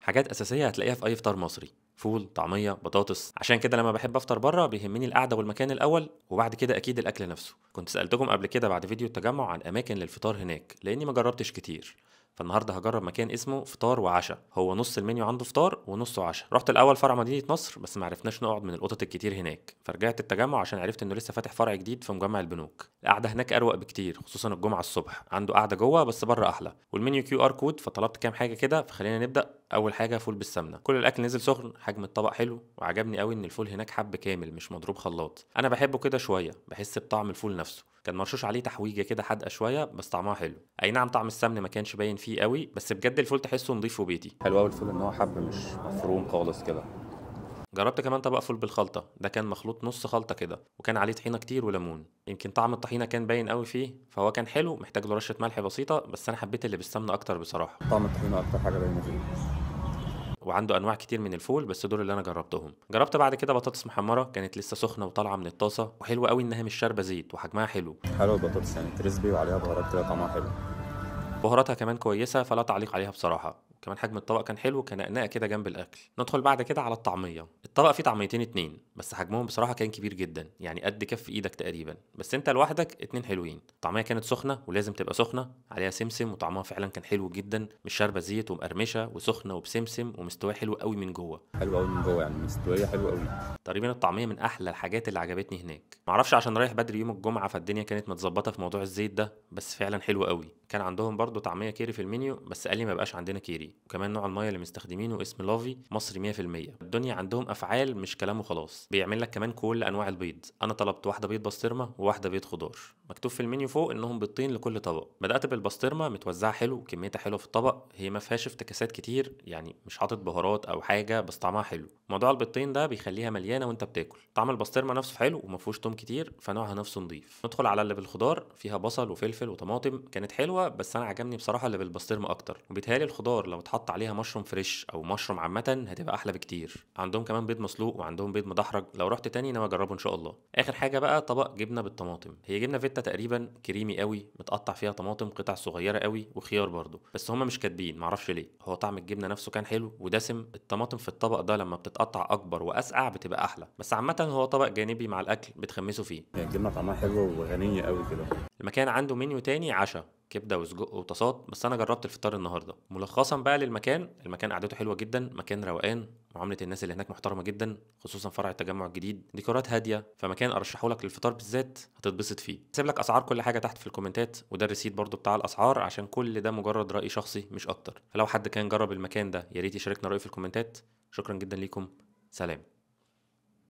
حاجات اساسية هتلاقيها في اي فطار مصري، فول، طعميه، بطاطس. عشان كده لما بحب افطر بره بيهمني القعدة والمكان الاول، وبعد كده اكيد الاكل نفسه. كنت سالتكم قبل كده بعد فيديو التجمع عن اماكن للفطار هناك لاني ما جربتش كتير، فالنهارده هجرب مكان اسمه فطار وعشاء. هو نص المنيو عنده فطار ونصه عشاء. رحت الاول فرع مدينة نصر بس ما عرفناش نقعد من القطط الكتير هناك، فرجعت التجمع عشان عرفت انه لسه فاتح فرع جديد في مجمع البنوك. القعدة هناك اروق بكتير، خصوصا الجمعة الصبح، عنده قعدة جوه بس بره احلى. وال menu QR code، فطلبت كام حاجة كده. فخلينا نبدا. اول حاجة فول بالسمنه، كل الاكل نزل سخن، حجم الطبق حلو، وعجبني قوي ان الفول هناك حب كامل مش مضروب خلاط. انا بحبه كده شوية، بحس بطعم الفول نفسه. كان مرشوش عليه تحويجه كده حادقه شوية بس طعمها حلو. اي نعم طعم السمن ما كانش باين فيه قوي، بس بجد الفول تحسه نضيف وبيتي. حلو قوي الفول ان هو حب مش مفروم خالص كده. جربت كمان طبق فول بالخلطه، ده كان مخلوط نص خلطه كده، وكان عليه طحينه كتير وليمون. يمكن طعم الطحينه كان باين قوي فيه، فهو كان حلو، محتاج له رشه ملح بسيطة، بس انا حبيت اللي بالسمنه اكتر بصراحة. طعم الطحينه اكتر حاجة باينة فيه. وعنده انواع كتير من الفول بس دول اللي انا جربتهم. جربت بعد كده بطاطس محمرة، كانت لسه سخنة وطالعه من الطاسه، وحلوه قوي انها مش شاربه زيت وحجمها حلو. حلوة البطاطس يعني crispy وعليها بهارات كده طعمها حلو. بهاراتها كمان كويسة فلا تعليق عليها بصراحة. كمان حجم الطبق كان حلو، كنقنقه كده جنب الاكل. ندخل بعد كده على الطعمية. الطبق فيه طعميتين اتنين بس حجمهم بصراحة كان كبير جدا، يعني قد كف ايدك تقريبا، بس انت لوحدك اتنين حلوين. الطعمية كانت سخنة ولازم تبقى سخنة، عليها سمسم وطعمها فعلا كان حلو جدا، مش شاربه زيت ومقرمشه وسخنه وبسمسم ومستويه حلو قوي من جوه. حلو قوي من جوه يعني مستوية حلو قوي. تقريبا الطعمية من احلى الحاجات اللي عجبتني هناك. معرفش عشان رايح بدري يوم الجمعة فالدنيا كانت متظبطه في موضوع الزيت ده، بس فعلا حلو قوي. كان عندهم برضو طعميه كيري في المنيو بس قال لي ما بقاش عندنا كيري. وكمان نوع المية اللي مستخدمينه اسم لافي، مصري 100%. الدنيا عندهم افعال مش كلام وخلاص. بيعمل لك كمان كل انواع البيض. انا طلبت واحدة بيض بسطرمه وواحدة بيض خضار. مكتوب في المنيو فوق انهم بيضتين لكل طبق. بدات بالبسطرمه، متوزعة حلو وكميتها حلوة في الطبق، هي ما فيهاش افتكاسات كتير، يعني مش حاطط بهارات او حاجة، بس طعمها حلو. موضوع البيضتين ده بيخليها مليانة وانت بتاكل. طعم البسطرمه نفسه حلو وما فيهوش توم كتير، فنوعها نفسه نضيف. ندخل على اللي بالخضار، فيها بصل وفلفل وطماطم، كانت حلوة بس انا عجبني بصراحة اللي بالبسطرمه اكتر. وبيتهيألي الخضار لو اتحط عليها مشروم fresh او مشروم عامة هتبقى احلى بكتير. عندهم كمان بيض مسلوق وعندهم بيض مدحرج، لو رحت تاني ناوي اجربه ان شاء الله. اخر حاجة بقى طبق جبنه بالطماطم، هي جبنه فيتا تقريبا، كريمي قوي، متقطع فيها طماطم قطع صغيرة قوي وخيار برضو، بس هما مش كاتبين معرفش ليه. هو طعم الجبنة نفسه كان حلو ودسم. الطماطم في الطبق ده لما بتتقطع اكبر واسقع بتبقى احلى، بس عامة هو طبق جانبي مع الاكل بتخمسه فيه. يعني الجبنة طعمها حلو وغنيه قوي كده. المكان عنده منيو تاني عشاء، كبده وسجق وطاسات، بس انا جربت الفطار النهارده. ملخصا بقى للمكان، المكان قعدته حلوة جدا، مكان روقان، معاملة الناس اللي هناك محترمه جدا، خصوصا فرع التجمع الجديد، ديكورات هادية، فمكان ارشحه لك للفطار بالذات هتتبسط فيه. سيب لك اسعار كل حاجة تحت في الكومنتات، وده ال receipt برضو بتاع الاسعار، عشان كل ده مجرد راي شخصي مش اكتر. فلو حد كان جرب المكان ده يا ريت يشاركنا رايه في الكومنتات. شكرا جدا ليكم، سلام.